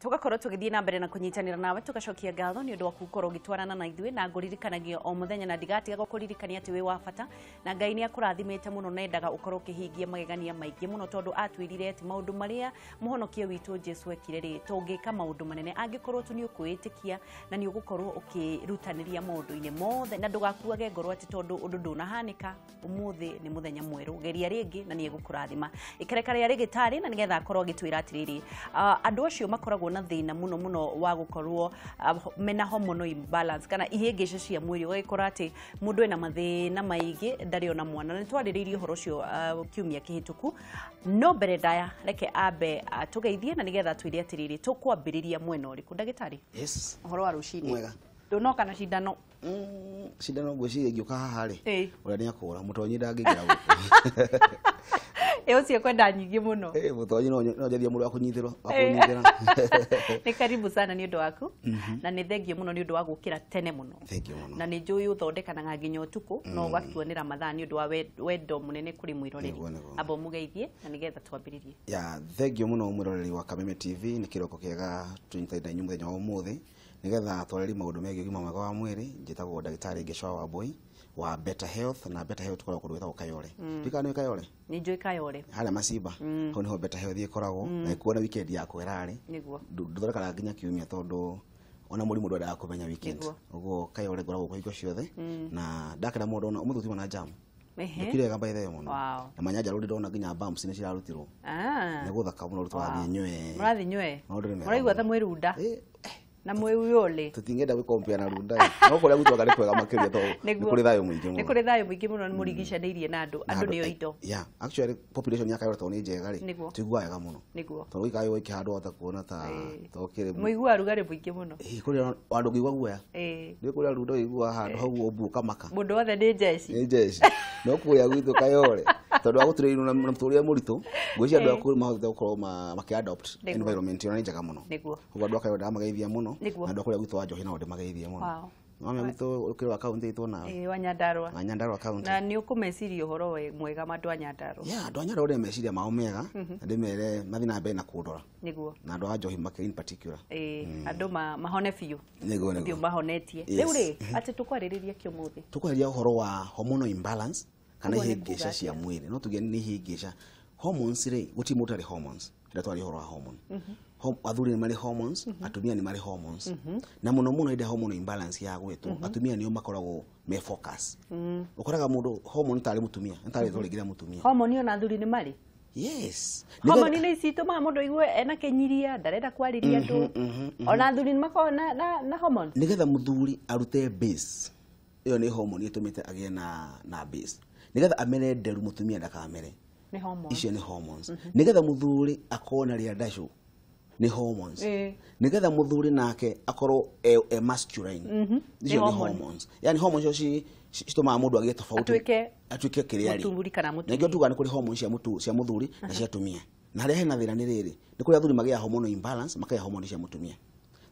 Tugakorwo tugithie na mbere na kunyitanira nawe tugacokia ngatho ni undu wa gukorwo ugitwarana na ithuĩ na nguririkanagia o muthenya na ndigatiga gukuririkania ati wi wa bata na Ngai ni akurathimite muno na endaga ukorwo ukihingia magegania maingi muno tondu atwirire ati maundu maria muhonokia witu Jesu ekire ri tungika maundu manene angikorwo tu ni ukwitikia na ni ugukorwo ukirutaniria maundu-ini mothe na ndugakuage ngoro ati tondu undu ndunahanika umuthi ni muthenya mweru geria ringi na ni egukurathima ikereka ria rigitari na nigetha akorwo agitwira atiriri andu acio makoragwo na thina muno muno wa gukorwo mena hormonal imbalance kana ihĩngĩca cia mwĩrĩ ũgagĩkora atĩ mũndũ ena mathĩna maingĩ ndarĩ ona mwana na nĩtwarĩrĩirie ũhoro ũcio kiumia kĩhĩtũku no mbere ndaya reke ambe tũgeithie na nĩgetha twĩre atĩrĩrĩ tũkwambĩrĩria mwena ũrĩkũ ndagĩtarĩ. Yes. Ũhoro wa rũcinĩ mwega ndũnoka na cindano cindano ngwĩciria ingĩũka haha rĩ ũrĩa nĩakũra mũtonyi ndangĩingĩra gũkũ. Ũcio kwenda nyingĩ mũno. Mũtonyi no njathie mũndũ wa kũnyitĩrwo wa kũnyitĩra. Nĩ karibu sana nĩ ũndũ waku na nĩ thengio mũno nĩ ũndũ wa gũkĩra tene mũno. Thengio mũno. Na nĩ njũĩ ũthondekanaga nginya ũtukũ no ũgatuonera mathaa nĩ ũndũ wa wendo mũnene kũrĩ mwĩroreri. Amba ũmũgeithie na nĩgetha twambĩrĩrie. Ya thengio mũno mwĩroreri wa Kameme TV nĩ kĩroko kĩega tũnyitanĩte na inyuĩ mũthenya wa ũmũthĩ nĩgetha twarĩrie maũndũ megiĩ ũgima mwega wa mwĩrĩ. Njĩtagwo ndagĩtarĩ Gĩchũa Wambui wa Better Health na Better Health tukoragwo kũndũ gwĩtagwo Kayole. Ndikana nĩ Kayole? Nĩ njũĩ Kayole. Harĩa Macimba. Hau niho Better Health ĩkoragwo na ĩkuona weekend ya kwĩrarĩ. Nĩguo. Ndũthondekaga nginya kiumia tondũ ona mũrimũ ndwendaga kũmenya weekend. Ũguo Kayole ngoragwo kuo hingo ciothe na ndakena mũno ndona ũmũthĩ tuma na jam. Ndũkire wega by the way mũno. Na Manyanja Road ndona nginya bumps nĩ cirarutirwo. Nĩ gũthaka mũno tũrathiĩ nywe. Mũrathiĩ nywe. Mũraigua ta mwĩ Runda. Na mwĩ Uyole tutingenda gwikompia na Runda no kuria gwitwaga nĩ kwega makĩria tondũ nĩ kũrĩ thayũ mũingĩ mũno. Nĩ kũrĩ thayũ mũingĩ mũno nĩ mũrigicanĩirie na andũ andũ nĩo indo. Yeah, actually population ya Kayole tondũ nĩ njega rĩ tuiguaga wega mũno tondũ gũikara gũikĩ handũ hota kuona ta tokĩrĩ mũiguaga rugarĩ mũingĩ mũno. Kũrĩa andũ ngĩigua guoya nĩ kũrĩa Runda ũiguaga handũ hau ũmbu ũkamaka mũndũ wothe nĩ njeci nĩ njeci no kũrĩa gwitũ Kayole tondũ wa gũtũrĩirwo na mũtũrĩre mũritũ ngwĩciria andũ a kũu mahotete gũkorwo makĩ-adopt environment ĩyo nĩ njega mũno. Ũguo andũ a Kayole ndamageithia mũno na andũ a kũrĩa gwitũ wa Njohi nao ndĩmageithie mũno. Mama gwitũ ũkĩrĩ wa kaunti itũ nawe. Wa Nyandarua. Wa Nyandarua kaunti. Na nĩ ũkũmeciria ũhoro mwega ma andũ a Nyandarua. Yeah, andũ a Nyandarua ndĩ meciria mao mega na ndĩmere mathiĩ na mbere na kũndora. Nĩguo. Na andũ a Njohi makĩ in particular. Andũ mahone biũ. Nĩguo nĩguo. Biũ mahonetie. Rĩu rĩ atĩ tũkwarĩrĩria kĩ ũmũthĩ? Tũkwarĩrĩria ũhoro wa hormonal imbalance kana ihĩngĩca cia mwĩrĩ. No tuge nĩ ihĩngĩca. Hormones rĩ gũtirĩ mũndũ ũtarĩ hormones. Rĩrĩa twaria ũhoro wa hormone. Athuri nĩ marĩ hormones, atumia nĩ marĩ hormones. Na mũno mũno hĩndĩ ya hormonal imbalance ya gwĩtwo, atumia nĩo makoragwo me focus. Ũkoraga mũndũ hormone tarĩ mũtumia, tarĩ rĩtwa rĩngĩ rĩa mũtumia. Hormone ona athuri nĩ marĩ? Yes. Hormone nĩ ici itũmaga mũndũ aigue ena kĩnyiria, ndarenda kwarĩria andũ. Ona athuri nĩ makoragwo na hormones. Nĩgetha mũthuri arute base, ĩyo nĩ hormone ĩtũmĩte agĩe na base. Nĩgetha amere nderu mũtumia ndakamere. Nĩ hormones. Icio nĩ hormones. Nĩgetha mũthuri akorwo na rĩa ndacũ nĩ hormones. Nĩgetha mũthuri nake akorwo e masculine. Icio nĩ hormones. Yani hormones icio citũmaga mũndũ agĩe tofauti. Atuĩke kĩrĩa arĩ. Mũthuri kana mũtumia. Nĩkĩo tugaga nĩ kũrĩ hormones cia mũthuri na cia atumia. Na harĩa hena thĩna nĩ rĩrĩ, nĩ kũrĩ athuri magĩaga hormonal imbalance makagĩa hormone cia mũtumia.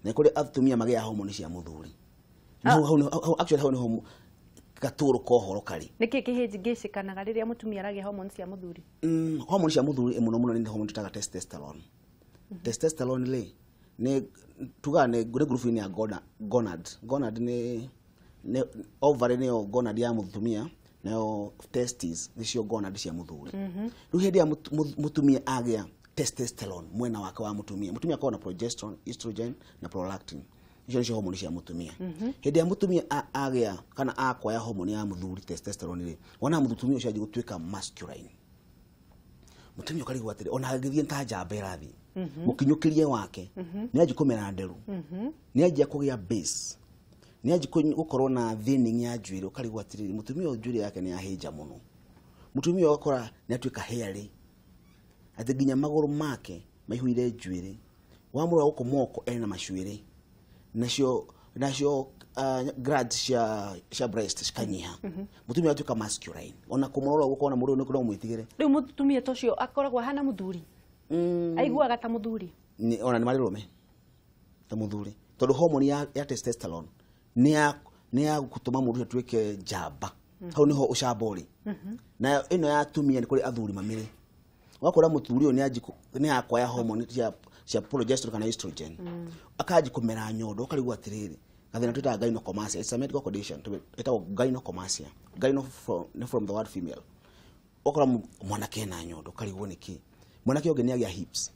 Na nĩ kũrĩ atumia magĩaga hormone cia mũthuri. Actually hau nĩho gatũrũ ka ũhoro karĩ. Nĩkĩ kĩhĩngĩcĩkanaga rĩrĩa mũtumia aragĩa hormones cia mũthuri? Hormone cia mũthuri mũno mũno nĩ hormone tũtaga testosterone. Testosterone rĩ nĩ tugaga nĩ ngurubu-inĩ ya gonad. Gonad nĩ ovary nĩyo gonad ya mũtumia nayo testes nĩcio gonad cia mũthuri. Rĩu hĩndĩ ya mũtumia agĩa testosterone mwena wake wa mũtumia, mũtumia akoragwo na progesterone, estrogen na prolactin. Icio nĩcio hormone cia mũtumia. Hĩndĩ ya mũtumia agĩa kana akwaya hormone ya mũthuri testosterone rĩ, wona mũtumia ũcio anjia gũtuĩka masculine. Mũtumia ũkarigwo atĩrĩ ona angĩthiĩ ta njamba ĩrathiĩ mũkinyũkĩrie wake nĩ anjia kũmera nderu, nĩ anjia kũgĩa base, nĩ anjia gũkorwo na thinning ya njuĩrĩ. Ũkarigwo atĩrĩrĩ mũtumia ũyũ njuĩrĩ yake nĩ yahĩnja mũno. Mũtumia ũyũ ũgakora nĩ atuĩka hairy, atĩ nginya magũrũ make maihũire njuĩrĩ. Wamũrora gũkũ moko ena macuĩrĩ, nacio glands cia breast cikanyiha. Mũtumia atuĩka masculine. Ona kũmũrora ũgũkona mũndũ ũyũ no mwĩtigĩre. Rĩu mũtumia ta ũcio akoragwo ahana mũthuri. Aiguaga ta mũthuri. Ona nĩ marĩ rũme ta mũthuri tondũ hormone ya testosterone nĩ ya gũtũma mũndũ atuĩke njamba. Hau nĩho ũcamba ũrĩ. Na ĩno ya atumia nĩ kũrĩ athuri mamĩrĩ. Ũgakora mũthuri ũyũ nĩ akwaya hormone cia cia progesterone kana estrogen. Akanji kũmera nyondo, ũkarigwo atĩrĩrĩ, gathĩna twĩtaga gynecomastia. It's a medical condition ĩtagwo gynecomastia. Gyno from the word female. Ũkora mwanake na nyondo, ũkarigwo nĩkĩ. Mwanake ũngĩ nĩagĩa hips,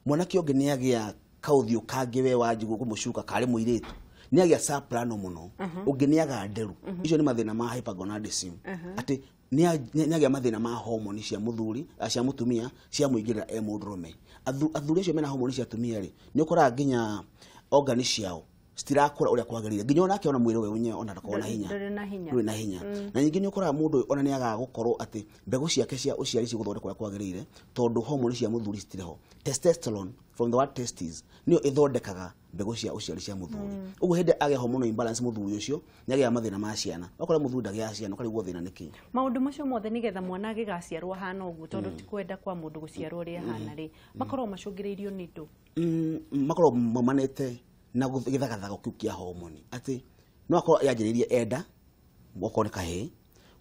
mwanake ũngĩ nĩagĩa kaũthiũ kangĩ we wanji kũmũcuka karĩ mũirĩtu, nĩagĩa soprano mũno, ũngĩ nĩaga nderu. Icio nĩ mathĩna ma hypergonadism, atĩ nĩagĩa mathĩna ma homoni cia mũthuri, cia mũtumia cia mũingĩrĩra e mũndũrũme. Athuri acio mena homoni cia atumia rĩ, nĩ ũkoraga nginya organ ciao citirakũra ũrĩa kwagĩrĩire, nginya onake ona mwĩrĩ we wenyewe ona ndakoragwo na hinya. Ndũrĩ na hinya. Ndũrĩ na hinya. Na ningĩ nĩ ũkoraga mũndũ ũyũ ona nĩagaga gũkorwo atĩ mbegũ ciake cia ũciari cigũthondekwo ũrĩa kwagĩrĩire, tondũ homoni cia mũthuri citirĩ ho. Testosterone, from the word testes, nĩyo ĩthondekaga mbegũ cia ũciari cia mũthuri. Ũguo hĩndĩ agĩa hormonal imbalance, mũthuri ũcio nĩagĩaga mathĩna ma ciana. Ũkora mũthuri ndagĩaga ciana, ũkarigwo thĩna nĩkĩ. Maũndũ macio mothe nĩgetha mwana agĩgaciarwo ahana ũguo, tondũ ti kwenda kwa mũndũ gũciarwo ũrĩa ahana rĩ, makoragwo macũngĩrĩirio nĩ ndũ? Makoragwo maumanĩte na gĩthagathago kĩu kĩa homoni, atĩ no akorwo yanjĩrĩirie enda, okorwo nĩ kahĩĩ,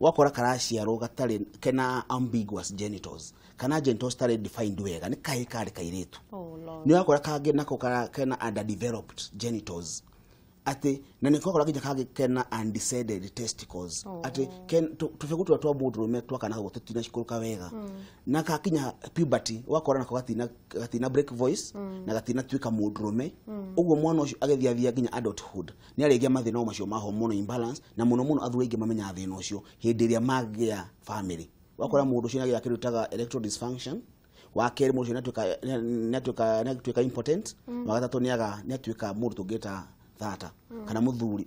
wakora karaciarwo gatarĩ kena ambiguous genitals, kana genitals tarĩ defined wega nĩ kahĩĩ karĩ kairĩtu. Oh Lord. Nĩ wakora kangĩ nako kena underdeveloped genitals, atĩ na nĩ wakora nginya kangĩ kena undescended testicles, atĩ tũbegũ tũrĩa twa mũndũrũme twa kana kau tũtinacikũrũka wega, na kakinya puberty wakora nako gatina break voice na gatinatuĩka mũndũrũme. Ũguo mwana ũcio agĩthiathia nginya adulthood nĩ arĩgĩa mathĩna o macio ma hormonal imbalance. Na mũno mũno athuri aingĩ mamenyaga thĩna ũcio hĩndĩ ĩrĩa magĩa family. Wakora mũndũ ũcio nĩagĩa kĩndũ twĩtaga erectile dysfunction, wa kerĩ mũndũ ũcio nĩatuĩka impotent, wa gatatũ nĩatuĩka mũndũ tũngĩta thata, kana mũthuri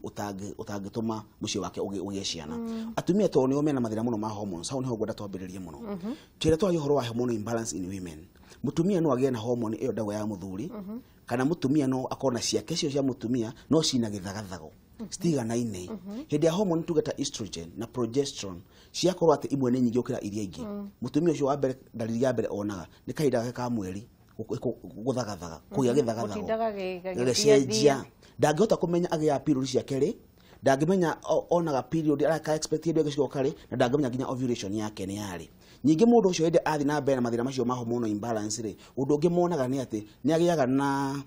ũtangĩtũma mũciĩ wake ũgĩe ciana. Atumia tondũ nĩo mena mathĩna mũno ma hormones, hau nĩho ngwenda twambĩrĩrie mũno. Tũrĩa twaria ũhoro wa hormonal imbalance in women, mũtumia no agĩe na hormone ĩyo ndagwa ya mũthuri, kana mũtumia no akorwo na ciake cio cia mũtumia no cina gĩthagathago, citiganaine. Hĩndĩ ya hormone tuge ta estrogen na progesterone ciakorwo atĩ imwe nĩ nyingĩ gũkĩra iria ingĩ, mũtumia ũcio wa mbere, ndariri ya mbere onaga nĩ kahinda gake ka mweri gũthagathaga, kũgĩa gĩthagathago. Gũtindaga gĩgĩcenjia, ndangĩhota kũmenya agĩaga period ciake rĩ, ndangĩmenya onaga period araka expect hĩndĩ ĩgĩcoka rĩ, na ndangĩmenya nginya ovulation yake nĩ yarĩ. Ningĩ mũndũ ũcio hĩndĩ athiĩ na mbere na mathĩna macio ma hormonal imbalance rĩ, ũndũ ũngĩ monaga nĩ atĩ nĩ agĩaga na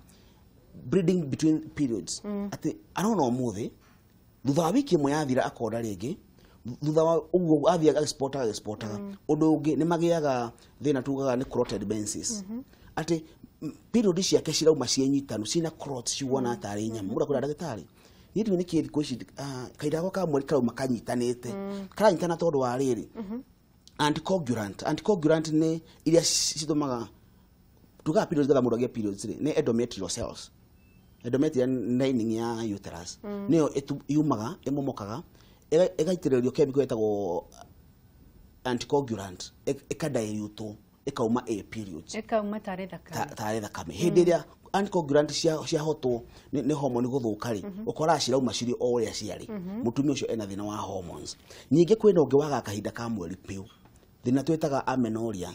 bleeding between periods, atĩ arona ũmũthĩ, thutha wa wiki ĩmwe yathira akona rĩngĩ, thutha wa ũguo athiĩ agĩspotaga agĩspotaga. Ũndũ ũngĩ nĩ magĩaga thĩna tugaga nĩ clotted menses, atĩ period ciake cirauma ciĩ nyitanu, ciĩna clots, ciuona tarĩ nyama. Mũndũ akwĩra ndagĩtarĩ, niĩ ndiũĩ nĩkĩ thikũ ici kahinda gakwa ka mweri karauma kanyitanĩte, karanyitana tondũ wa rĩrĩ anticoagulant. Anticoagulant nĩ iria citũmaga tugaga periods, getha mũndũ agĩe periods rĩ, nĩ endometrial cells, endometrial lining ya uterus nĩyo yumaga ĩmomokaga, ĩgaitĩrĩrio chemical ĩtagwo anticoagulant, ĩkadilutewo, ĩkauma a periods. Ĩkauma tarĩ thakame. Tarĩ thakame. Hĩndĩ ĩrĩa anticoagulant ciahotwo nĩ hormone gũthũka rĩ, ũkoraga cirauma cirĩ o ũrĩa ciarĩ. Mũtumia ũcio ena thĩna wa hormones. Ningĩ kwĩna ũngĩ wagaga kahinda ka mweri piũ, thĩna twĩtaga amenorrhea.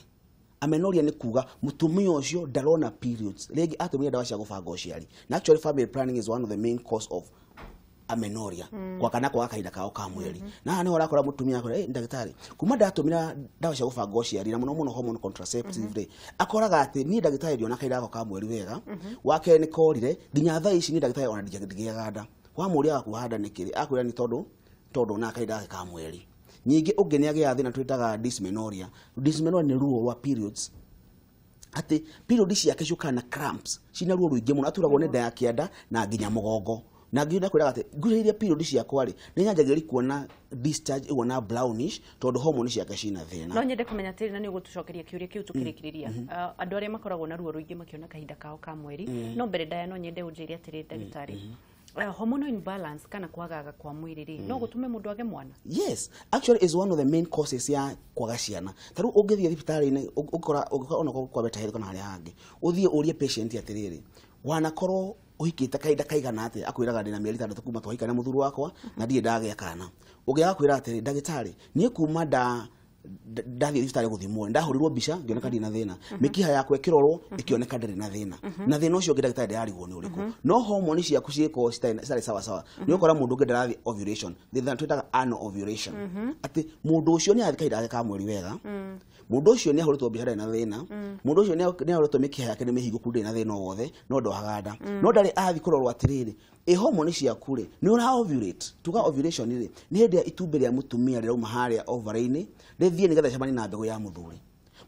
Amenorrhea nĩ kuga mũtumia ũcio ndarona periods rĩngĩ, atũmire ndawa cia gũbanga ũciari, na actually family planning is one of the main cause of amenorrhea, kwa kana kwaga kahinda kao ka mweri. Na haha niho ũrakora mũtumia akora, "Hey, ndagĩtarĩ, kuma ndatũmĩra ndawa cia gũbanga ũciari na mũno mũno hormone contraceptive rĩ, akoraga atĩ niĩ ndagĩtarĩ ndiona kahinda gakwa ka mweri wega. Wa kerĩ nĩ korire nginya thaa ici niĩ ndagĩtarĩ ona ndingĩaga nda." Wamũria wakuoha nda nĩkĩ rĩ, akwĩra nĩ tondũ ona kahinda gake ka mweri. Ningĩ ũngĩ nĩ agĩaga thĩna twĩtaga dysmenorrhea. Dysmenorrhea nĩ ruo rwa periods, atĩ period ciake ciũkaga na cramps, cina ruo rũingĩ mũno, aturagwo nĩ nda ya kĩanda na nginya mũgongo, na nginya kwĩraga atĩ nguhĩrĩirie period ciakwa rĩ, nĩ nyanjagĩrĩria kuona discharge ĩguo na brownish, tondũ hormone ciake cina thĩna. No nyende kũmenya atĩrĩ, na nĩ ũgũtũcokeria kĩũria kĩu tũkĩrĩkĩrĩria, andũ arĩa makoragwo na ruo rũingĩ makĩona kahinda kao ka mweri. No mbere ndaya no nyende ũnjĩre atĩrĩ, ndagĩtarĩ, hormonal imbalance kana kwagaga kwa mwĩrĩ rĩ, no gũtũme mũndũ age mwana? Yes, actually is one of the main causes ya kwaga ciana. Ta rĩu ũngĩthiĩ thibitarĩ-inĩ, ũngĩkora ona kwa Better Health kana harĩa hangĩ, ũthiĩ ũrie patient atĩrĩrĩ, wanakorwo ũhikĩte kahinda kaigana atĩa, akwĩraga ndĩna mĩeri 6 kuma twahikana na mũthuri wakwa na ndirĩ ndagĩa kana. Ũngĩ agakwĩra atĩrĩ, ndagĩtarĩ, niĩ kuma nda Ndathiĩ thibitarĩ gũthimwo, ndahũrirwo mbica ngĩoneka ndirĩ na thĩna, mĩkiha yakwa ĩkĩrorwo ĩkĩoneka ndĩrĩ na thĩna, na thĩna ũcio ũngĩ ndagĩtarĩ ndĩrarigwo nĩ ũrĩkũ, no hormone ciaku cigĩkorwo citarĩ sawa sawa. Nĩ ũkora mũndũ ũngĩ ndarathiĩ ovulation, thĩna twĩtaga anovulation, atĩ mũndũ ũcio nĩ athiĩ kahinda gake ka mweri wega, mũndũ ũcio nĩ ahũrĩtwo mbica ndarĩ na thĩna, mũndũ ũcio nĩ ahũrĩtwo mĩkiha yake nĩ mĩhingũku ndĩrĩ na thĩna o wothe, no ndohaga nda, no ndarĩ athiĩ kũrorwo atĩrĩrĩ, ĩ hormone ciaku rĩ, nĩ ũra ovulate. Tuga ovulation rĩ, nĩ hĩndĩ ĩrĩa itumbĩ rĩa mũtumia rĩrauma harĩa ovary-inĩ rĩthiĩ nĩgetha rĩcemanie na mbegũ ya mũthuri.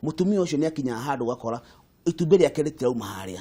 Mũtumia ũcio nĩ akinyaga handũ ũgakora itumbĩ rĩake rĩtirauma harĩa,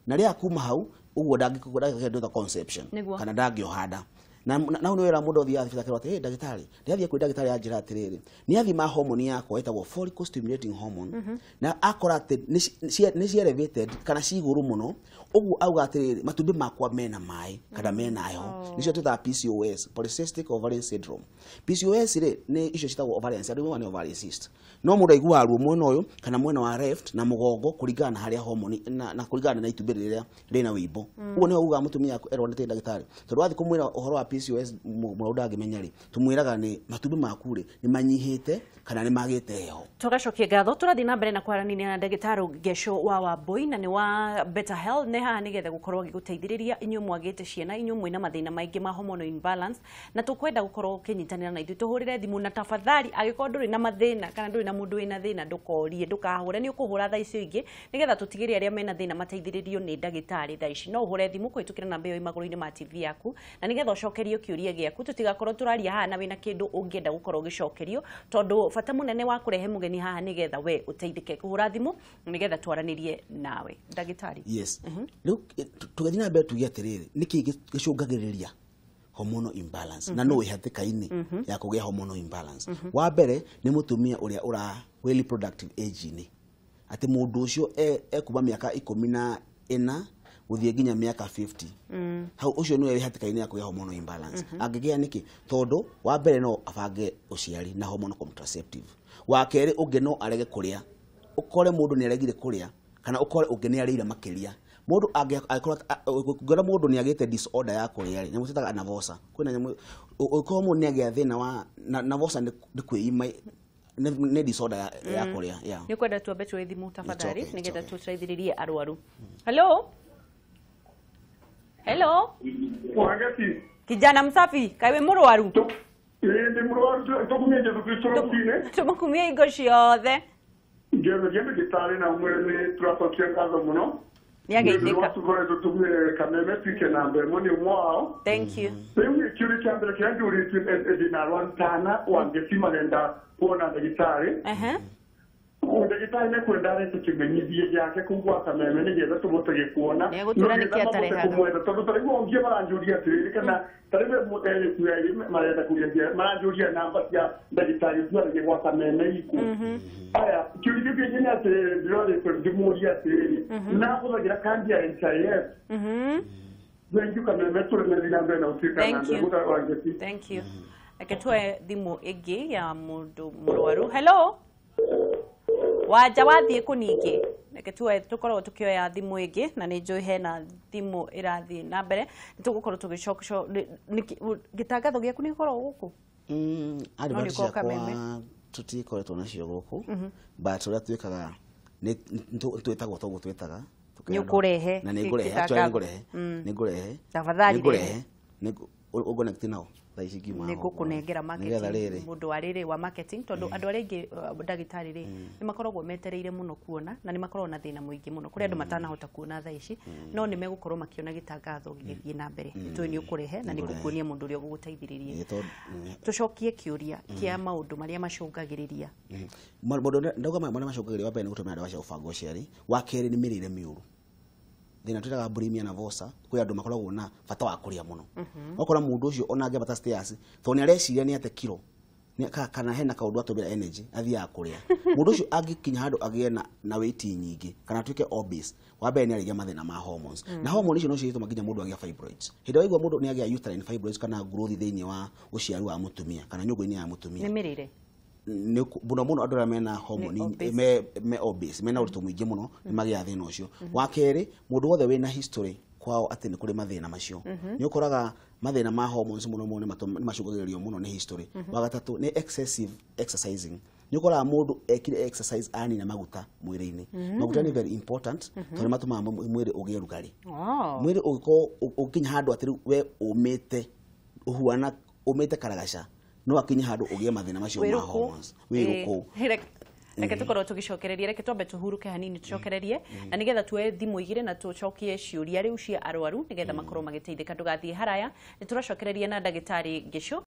na rĩa kuma hau ũguo ndangĩkĩndũ conception kana ndangĩoha nda. Na na nĩ wĩra mũndũ athiaga thibitarĩ akerwo atĩ, "Hey, ndagĩtarĩ, ndĩrathiĩ kwĩ ndagĩtarĩ anjĩra atĩrĩrĩ, nĩ athima hormone yakwa ĩtagwo follicle stimulating hormone na akora atĩ nĩ ci elevated kana ci igũrũ mũno, ũguo auga atĩrĩrĩ, matumbĩ makwa mena maĩ kana mena heho." Nĩcio twĩtaga PCOS, polycystic ovarian syndrome. PCOS rĩ, nĩ icio citagwo ovarian, andũ maugaga nĩ ovarian cyst, no mũndũ aiguaga ruo mwena ũyũ kana mwena wa left na mũgongo kũringana na harĩa hormone na kũringana na itumbĩ rĩrĩa rĩna wĩimbo. Ũguo nĩho ugaga mũtumia erwo nĩ ndagĩtarĩ, tondũ wathiĩ kũmwĩra ũhoro wa PCOS mũrwaru ndangĩmenya rĩ, tũmwĩraga nĩ matumbĩ maku rĩ nĩ manyihĩte kana nĩ magĩte heho. Tũgacokia ngatho, tũrathiĩ na mbere na kwaranĩria na ndagĩtarĩ Ngeco wa Wambui na nĩ wa Better Health, nĩ haha nĩgetha gũkorwo agĩgũteithĩrĩria inyuĩ mwagĩte ciana, inyuĩ mwĩna mathĩna maingĩ ma hormonal imbalance, na tũkwenda gũkorwo ũkĩnyitanĩra na ithuĩ, tũhũrĩre thimũ. Na tafadhali, angĩkorwo ndũrĩ na mathĩna kana ndũrĩ na mũndũ wĩna thĩna, ndũkorie, ndũkahũre, nĩ ũkũhũra thaa icio ingĩ nĩgetha tũtigĩrĩre arĩa mena thĩna mateithĩrĩrio nĩ ndagĩtarĩ. Thaa ici no ũhũre thimũ kũhĩtũkĩra namba ĩyo ĩ magũrũ-inĩ ma TV yaku, na nĩgetha ũcokerio kĩũria gĩaku, tũtigakorwo tũraria haha na wĩna kĩndũ ũngĩenda gũkorwo ũgĩcokerio, tondũ bata mũnene wa kũrehe mũgeni haha nĩgetha we ũteithĩke. Kũhũra thimũ nĩgetha twaranĩrie nawe ndagĩtarĩ. Yes, rĩu tũgĩthiĩ na mbere tuge atĩrĩrĩ, nĩkĩ gĩcũngagĩrĩria hormonal imbalance na no wĩ hatĩka-inĩ ya kũgĩa hormonal imbalance? Wa mbere nĩ mũtumia ũrĩa ũra wĩ reproductive age-inĩ, atĩ mũndũ ũcio ekuma mĩaka 14 gũthiĩ nginya mĩaka 50 hau, ũcio nĩwe wĩ hatĩka-inĩ ya kũgĩa hormonal imbalance. Angĩgĩa nĩkĩ? Tondũ wa mbere no abange ũciari na hormonal contraceptive. Wa kerĩ ũngĩ no arege kũrĩa, ũkore mũndũ nĩ aregire kũrĩa kana ũkore ũngĩ nĩ arĩire makĩria. Mũndũ angĩkorwo ũngĩona mũndũ nĩ agĩte disorder ya kũrĩa rĩ, nyamũ ciĩtaga anavosa, kwĩna nyamũ ũkorwo mũndũ nĩ agĩa thĩna wa anavosa, nĩ kwĩima, nĩ disorder ya kũrĩa, yeah. Nĩ kwenda tuambe tuoe thimũ tafadhali okay, it's nĩgetha okay. tũteithĩrĩrie arwaru. Hello, hello. Wagati. Kijana msafi, kaĩ wĩ mũrwaru? Ndi mũrwaru, tũkumie Jesũ Kristo rũcinĩ. Tũmũkumie hingo ciothe. Ngĩoria ndagĩtarĩ na mwĩre nĩ tũracokia ngatho mũno. Nĩ ageithĩka. Tũkoretwo tumire kameme tuike namba ĩmwe nĩ ũmwe wao. Thank you. Rĩu kĩũria kĩa mbere kĩrĩa njũrĩtie, ndĩna arwaru tana Wangeci marenda kuona ndagĩtarĩ. Ndagĩtarĩ nĩ kwenda arete kĩmenyithie gĩake kũu gwa kameme nĩgetha tũhote gĩkuona. Nĩegũtwĩra nĩkĩ atarehaga. Kũmwetha, tondũ ta rĩu ongie maranjũria atĩrĩrĩ, kana ta rĩu erĩtu erĩ marenda kũria, maranjũria namba cia ndagĩtarĩ ũcio gwa kameme iku. Aya, kĩũria kĩngĩ nĩ atĩrĩrĩ, ndĩrorĩtwo ndĩmũrie atĩrĩrĩ, nahũthagĩra kandi ya NHIF. Thank you, kameme tũrĩ na mbere na ũtuĩka Thank you. namba Wangeci. Thank you. Reke tuoe thimũ ĩngĩ ya mũndũ mũrwaru. Hello, wanja wathiĩ kũ ningĩ? Reke tuoe, tũkoragwo tũkĩoya thimũ ĩngĩ na nĩ njũĩ hena thimũ ĩrathiĩ na mbere, nĩ tũgũkorwo tũgĩcoka. Gĩtangatho gĩaku nĩ gĩkoragwo gũkũ? Advert No nĩ gũka ciakwa Kameme. Tũtikoretwo nacio gũkũ, but ũrĩa twĩkaga nĩ twĩtagwo toguo twĩtaga. Nĩ ũkũrehe Na nĩ ngũrehe, actually nĩ ngũrehe, nĩ ngũrehe. Tafadhali. Nĩ ngũrehe, nĩ ũngũconnect nao thaa ici ngiuma Nĩ haha ũguo. ngũkũnengera Nĩgetha marketing rĩrĩ mũndũ wa rĩrĩ wa marketing, tondũ andũ arĩa aingĩ, ndagĩtarĩ rĩ, nĩ makoragwo metereire mũno kuona na nĩ makoragwo na thĩna mũingĩ mũno. Kũrĩ andũ matanahota kuona thaa ici, no nĩ megũkorwo makĩona gĩtangatho gĩgĩthiĩ na mbere. Nĩ tũĩ nĩ ũkũrehe na nĩ ngũkuonia mũndũ ũrĩa ũgũgũteithĩrĩria. Ĩ, tondũ Tũcokie kĩũria kĩa maũndũ marĩa macũngagĩrĩria. Maũndũ ndauga marĩa macũngagĩrĩria, wa mbere nĩ gũtũmĩra ndawa cia gũbanga ũciari, wa kerĩ nĩ mĩrĩre mĩũru, thĩna twĩtaga bulimia nervosa. Kwĩ andũ makoragwo na bata wa kũrĩa mũno, ũgakora mũndũ ũcio ona angĩambata stairs, tondũ nĩ areciria nĩ ate kiro kana hena kaũndũ atũmĩra energy athiaga kũrĩa. Mũndũ ũcio angĩkinya handũ agĩe na weight nyingĩ kana atuĩke obese, wa mbere nĩ arĩgĩa mathĩna ma hormones, na hormone icio no cigĩtũma nginya mũndũ agĩe fibroids. Hĩndĩ ĩrĩa waigua mũndũ nĩ agĩa uterine fibroids kana growth thĩinĩ wa ũciari wa mũtumia kana nyũngũ-inĩ ya mũtumia, Nĩ mĩrĩre. Nĩ mũno mũno andũ arĩa mena hormone Nĩ obese. me obese, mena ũritũ mũingĩ mũno, nĩ magĩaga thĩna ũcio. Wa kerĩ, mũndũ wothe wĩna history Kwao atĩ nĩ kũrĩ mathĩna macio. Nĩ ũkoraga mathĩna ma hormones mũno mũno nĩ macũngagĩrĩrio mũno nĩ history. Wa gatatũ nĩ excessive exercising. Nĩ ũkoraga mũndũ ekire exercise anina maguta mwĩrĩ-inĩ. Maguta nĩ very important tondũ nĩ matũmaga mwĩrĩ ũgĩe rugarĩ. Mwĩrĩ ũngĩkorwo ũgĩkinya handũ atĩ rĩu we ũmĩte ũhuana ũmĩte karagaca, no akinye handũ ũgĩe mathĩna macio ma Wĩrũkũ. hormones. Wĩrũkũ. Reke tũkorwo tũgĩcokereria, reke twambe tũhurũke hanini tũcokererie, na nĩgetha tuoe thimũ igĩrĩ na tũcokie ciũria rĩu cia arwaru nĩgetha makorwo magĩteithĩka. Ndũgathiĩ haraya, nĩ tũracokereria na ndagĩtarĩ Ngĩcũ.